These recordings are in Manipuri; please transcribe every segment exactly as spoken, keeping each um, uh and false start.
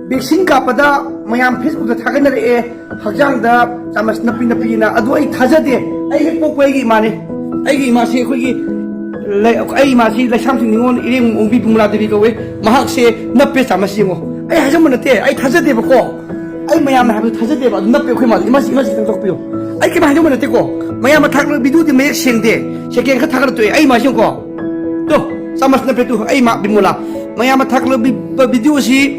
ꯚꯦꯛꯁꯤꯟ ꯀꯥꯞꯄꯗ ꯃꯌꯥꯝ Facebookꯇ ꯊꯥꯒꯠꯅꯔꯛꯑꯦ, ꯍꯛꯆꯥꯡꯗ ꯆꯥꯃꯁ ꯅꯞꯄꯤ ꯅꯞꯄꯤꯅ꯫ ꯑꯗꯨ ꯑꯩ ꯊꯥꯖꯗꯦ꯫ ꯑꯩ ꯍꯦꯛ ꯄꯣꯛꯄ ꯑꯩꯒꯤ ꯏꯃꯥꯅꯦ꯫ ꯑꯩꯒꯤ ꯏꯃꯥꯁꯤ ꯑꯩꯈꯣꯏꯒꯤ ꯂꯩ-, ꯑꯩ ꯏꯃꯥꯁꯤ ꯂꯩꯁꯥꯝꯊꯤꯡ ꯅꯤꯉꯣꯜ ꯏꯔꯦꯡ ꯑꯣꯡꯕꯤ ꯕꯤꯃꯂꯥ ꯗꯦꯕꯤ ꯀꯧꯋꯦ꯫ ꯃꯍꯥꯛꯁꯦ ꯅꯞꯄꯦ ꯆꯥꯃꯁ ꯌꯦꯡꯉꯣ꯫ ꯑꯩ ꯍꯥꯏꯖꯟꯕ ꯅꯠꯇꯦ, ꯑꯩ ꯊꯥꯖꯗꯦꯕꯀꯣ꯫ ꯑꯩ ꯃꯌꯥꯝꯅ ꯍꯥꯏꯕꯗꯨ ꯊꯥꯖꯗꯦꯕ꯫ ꯑꯗꯨ ꯅꯞꯄꯦ ꯑꯩꯈꯣꯏ ꯃꯥꯗꯣ꯫ ꯏꯃꯥꯁꯤ, ꯏꯃꯥꯁꯤ ꯈꯤꯇꯪ ꯇꯧꯕꯤꯌꯣ꯫ ꯑꯩ ꯀꯩꯝ ꯍꯥꯏꯖꯟꯕ ꯅꯠꯇꯦꯀꯣ꯫ ꯃꯌꯥꯝꯅ ꯊꯥꯒꯠꯂꯛꯄ ꯚꯤꯗꯤꯑꯣꯗꯤ ꯃꯌꯦꯛ ꯁꯦꯡꯗꯦ꯫ ꯁꯦꯀꯦꯟ ꯈꯔ ꯊꯥꯒꯠꯂꯛꯇꯣꯏ ꯑꯩ ꯏꯃꯥꯁꯤ ꯌꯦꯡꯉꯨꯀꯣ꯫ ꯇꯣ, ꯆꯥꯃꯁ ꯅꯞꯄꯦ ꯇꯨ, ꯑꯩ ꯏꯃꯥ ꯕꯤꯃꯣꯂꯥ꯫ ꯃꯌꯥꯝꯅ ꯊꯥꯒꯠꯂꯛꯄ ꯚꯤꯗꯤꯑꯣꯁꯤ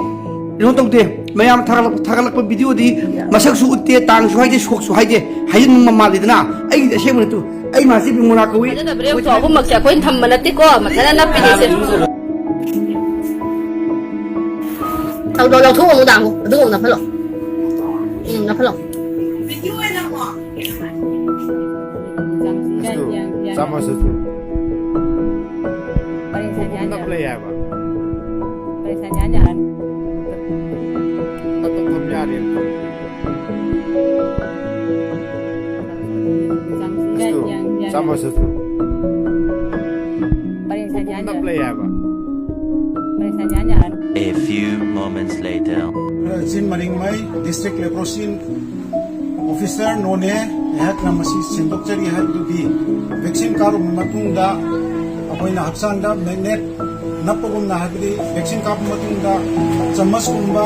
ꯀꯩꯅꯣ ꯇꯧꯗꯦ꯫ ꯃꯌꯥꯝ ꯊꯥꯒꯠꯂꯛ-, ꯊꯥꯒꯠꯂꯛꯄ ꯚꯤꯗꯤꯑꯣꯗꯤ ꯃꯁꯛꯁꯨ ꯎꯠꯇꯦ, ꯇꯥꯡꯁꯨ ꯍꯥꯏꯗꯦ, ꯁꯣꯛꯁꯨ ꯍꯥꯏꯗꯦ꯫ ꯍꯥꯏꯖꯤꯟꯕ ꯃꯥꯜꯂꯤꯗꯅ꯫ ꯑꯩꯒꯤꯗꯤ ꯑꯁꯦꯡꯕ ꯅꯠꯇꯦ꯫ ꯑꯩ ꯃꯥꯁꯤ ꯕꯤꯃꯣꯂꯥ ꯀꯧꯏ꯫ ꯊꯥꯖꯗꯕ꯭ꯔꯥ ꯌꯦꯡꯉꯨ, ꯑꯍꯨꯝꯃꯛꯁꯦ ꯑꯩꯈꯣꯏꯅ ꯊꯝꯕ ꯅꯠꯇꯦꯀꯣ, ꯃꯊꯟꯇ ꯅꯞꯄꯤꯅꯦ ꯁꯦ꯫ ꯇꯧꯗꯣ, ꯂꯧꯊꯣꯛꯑꯣ ꯑꯃꯨꯛ ꯗꯥꯡꯉꯨ, ꯑꯗꯨꯒ ꯑꯃꯨꯛ ꯅꯞꯐꯜꯂꯣ꯫ ꯎꯝ, ꯅꯞꯐꯜꯂꯣ꯫ ꯆꯥꯃꯁ ꯑꯗꯨ꯫ ꯄꯔꯦꯡ ꯁꯥꯟꯅ ꯌꯥꯟ ꯌꯥꯔꯣꯏ꯫ ꯅꯞ ꯂꯩ ꯍꯥꯏꯕ꯫ ꯄꯔꯦꯡ ꯁꯥꯟꯅ ꯌꯥꯟ ꯌꯥꯔꯣꯏ꯫ ꯅꯞ ꯊꯝ ꯌꯥꯔꯦ꯫ ꯆꯥꯃꯁ ꯑꯗꯨ꯫ ꯄꯔꯦꯡ ꯁꯥꯟꯅ ꯌꯥꯟ ꯅꯞ ꯌꯥꯔꯣꯏ꯫ ꯂꯩ ꯍꯥꯏꯕ꯫ ꯄꯔꯦꯡ ꯁꯥꯟꯅ ꯌꯥꯟ ꯌꯥꯔꯣꯏ꯫ A few moments later. ꯆꯤꯟ ꯃꯔꯤꯡꯃꯩ, district leprosy officer ꯅꯣꯅꯦ꯫ ꯑꯩꯍꯥꯛꯅ ꯃꯁꯤ ꯁꯦꯡꯗꯣꯛꯆꯔꯤ ꯍꯥꯏꯕꯗꯨꯗꯤ, vaccine ꯀꯥꯞꯂꯕ ꯃꯇꯨꯡꯗ ꯑꯩꯈꯣꯏꯅ ꯍꯛꯆꯥꯡꯗ magnet ꯅꯞꯄꯒꯨꯝꯅ, ꯍꯥꯏꯕꯗꯤ vaccine ꯀꯥꯞꯄ ꯃꯇꯨꯡꯗ ꯆꯃꯁꯀꯨꯝꯕ,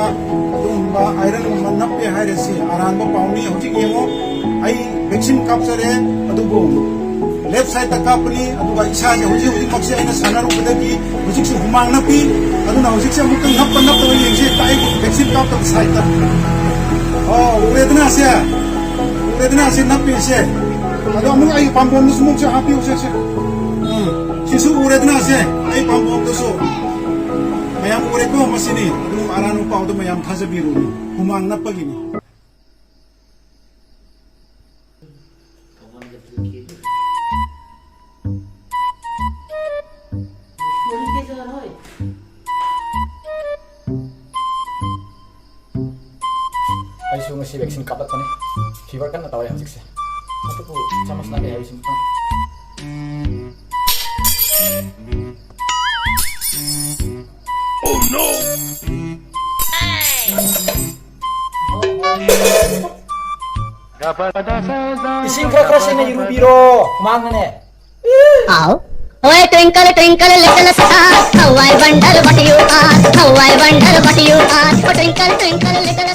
ꯑꯗꯨꯒꯨꯝꯕ ironꯒꯨꯝꯕ ꯅꯞꯄꯦ ꯍꯥꯏꯔꯁꯤ, ꯑꯔꯥꯟꯕ ꯄꯥꯎꯅꯤ꯫ ꯍꯧꯖꯤꯛ ꯌꯦꯡꯉꯣ, ꯑꯩ vaccine ꯀꯥꯞꯆꯔꯦ, ꯑꯗꯨꯕꯨ left sideꯇ ꯀꯥꯞꯄꯅꯤ, ꯑꯗꯨꯒ ꯏꯁꯥꯁꯦ ꯍꯧꯖꯤꯛ ꯍꯧꯖꯤꯛꯃꯛꯁꯦ ꯑꯩꯅ ꯁꯥꯟꯅꯔꯨꯕꯗꯒꯤ ꯍꯧꯖꯤꯛꯁꯨ ꯍꯨꯃꯥꯡ ꯅꯞꯄꯤ꯫ ꯑꯗꯨꯅ ꯍꯧꯖꯤꯛꯁꯦ ꯑꯃꯨꯛꯇ ꯅꯞꯄ ꯅꯞꯇꯕ ꯌꯦꯡꯁꯤ, ꯑꯩꯒꯤ vaccine ꯀꯥꯞꯇꯕ sideꯇ꯫ ꯑꯣ, ꯎꯔꯦꯗꯅ ꯑꯁꯦ? ꯎꯔꯦꯗꯅ ꯑꯁꯦ ꯅꯞꯄꯤꯁꯦ? ꯑꯗꯣ ꯑꯃꯨꯛ ꯑꯩꯒꯤ ꯄꯥꯝꯕꯣꯝꯗꯁꯨ ꯑꯃꯨꯛꯁꯨ ꯍꯥꯞꯄꯤꯌꯨꯁꯦ, ꯁꯦ꯫ ꯎꯝ, ꯁꯤꯁꯨ ꯎꯔꯦꯗꯅ ꯑꯁꯦ? ꯑꯩ ꯄꯥꯝꯕꯣꯝꯗꯁꯨ꯫ ꯃꯌꯥꯝ ꯎꯔꯦꯀꯣ, ꯃꯁꯤꯅꯤ꯫ ꯑꯗꯨꯝ ꯑꯔꯥꯟꯕ ꯄꯥꯎꯗ ꯃꯌꯥꯝ ꯊꯥꯖꯕꯤꯔꯨꯅꯨ꯫ ꯍꯨꯃꯥꯡ ꯅꯞꯄꯒꯤꯅꯤ꯫ ꯑꯩꯁꯨ ꯉꯁꯤ vaccine ꯀꯥꯞꯂꯛꯄꯅꯤ꯫ Fever ꯀꯟꯅ ꯇꯧꯔꯦ ꯍꯧꯖꯤꯛꯁꯦ꯫ ꯑꯗꯨꯕꯨ ꯆꯥꯃꯁꯅ ꯀꯩ ꯍꯥꯏꯕꯁꯤꯅ ꯈꯪꯗꯦ꯫ Oh no! ꯏꯁꯤꯡ ꯈꯔ ꯈꯔ ꯁꯦꯡꯅ ꯏꯔꯨꯕꯤꯔꯣ, ꯍꯨꯃꯥꯡꯅꯅꯦ꯫ How? Oh, twinkle, twinkle, little star, how I wonder what you are. How I wonder what you are. Oh, twinkle, twinkle, little star.